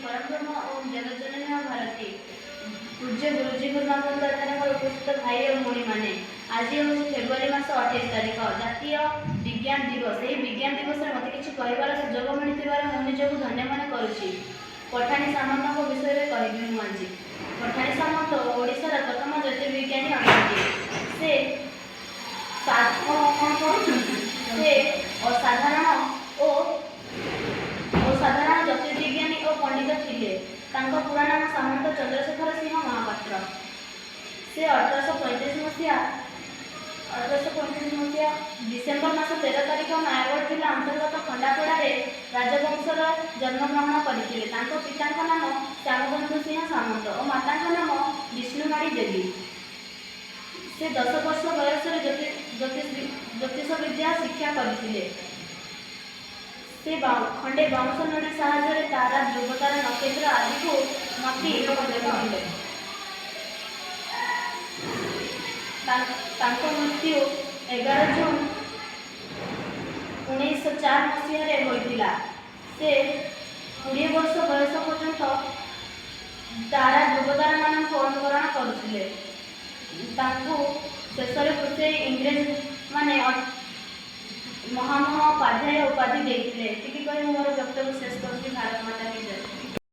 ପରମବ୍ରହ୍ମ ଓମ୍ ଜଗଜ୍ଜନନୀ ମା ଭାରତୀ। ପୂଜ୍ୟ ଗୁରୁଜୀ, ଗୁରୁମା ବୃନ୍ଦ, ଏଠାରେ ମୋର ଉପସ୍ଥିତ ଭାଇ ଓ ଭଉଣୀମାନେ, ଆଜି ହେଉଛି ଫେବୃଆରୀ ମାସ 28 ତାରିଖ, ଜାତୀୟ ବିଜ୍ଞାନ ଦିବସ। ଏହି ବିଜ୍ଞାନ ଦିବସରେ ମୋତେ କିଛି କହିବାର ସୁଯୋଗ ମିଳିଥିବାରୁ ମୁଁ ନିଜକୁ ଧନ୍ୟ ମନେ କରୁଛି। ପଠାଣି ସାମନ୍ତଙ୍କ ବିଷୟରେ କହିବି ମୁଁ ଆଜି। ପଠାଣି ସାମନ୍ତ ଓଡ଼ିଶାର ପ୍ରଥମ ଜ୍ୟୋତିର୍ବିଜ୍ଞାନୀ ଅଟନ୍ତି। ସେ କ'ଣ ପଢ଼ୁଛନ୍ତି? ସେ ଅସାଧାରଣ ଜ୍ୟୋତିର୍ବିଜ୍ଞାନୀ ଓ ପଣ୍ଡିତ ଥିଲେ। ତାଙ୍କ ପୁରା ନାମ ସାମନ୍ତ ଚନ୍ଦ୍ରଶେଖର ସିଂହ ମହାପାତ୍ର। ସେ 1835 ମସିହା ଡିସେମ୍ବର ମାସ 13 ତାରିଖ ନୟାଗଡ଼ ଜିଲ୍ଲା ଅନ୍ତର୍ଗତ ଖଣ୍ଡାପଡ଼ାରେ ରାଜବଂଶର ଜନ୍ମଗ୍ରହଣ କରିଥିଲେ। ତାଙ୍କ ପିତାଙ୍କ ନାମ ଶ୍ୟାମବନ୍ଧୁ ସିଂହ ସାମନ୍ତ ଓ ମାତାଙ୍କ ନାମ ବିଷ୍ଣୁମାଡ଼ି ଦେବୀ। ସେ 10 ବର୍ଷ ବୟସରେ ଜ୍ୟୋତିଷ ବିଦ୍ୟା ଶିକ୍ଷା କରିଥିଲେ। ସେ ଖଣ୍ଡେ ବାଉଁଶ ନଡ଼ି ସାହାଯ୍ୟରେ ତାରା, ଧ୍ରୁବତାରା, ନକ୍ଷତ୍ର ଆଦିକୁ ମାପି ଦେଖୁଥିଲେ। ତାଙ୍କ ମୃତ୍ୟୁ 11 ଜୁନ 1904 ମସିହାରେ ହୋଇଥିଲା। ସେ 20 ବର୍ଷ ବୟସ ପର୍ଯ୍ୟନ୍ତ ତାରା, ଧ୍ରୁବତାରାମାନଙ୍କୁ ଅନୁକରଣ କରୁଥିଲେ। ତାଙ୍କୁ ଶେଷରେ ହୁସେଇ ଇଂରେଜମାନେ ମହାମହୋପାଧ୍ୟାୟ ଉପାଧି ଦେଇଥିଲେ। ଏତିକି କହି ମୁଁ ମୋର ବକ୍ତବ୍ୟ ଶେଷ କରୁଛି। ଭାରତ ମାତା କି ଜୟ।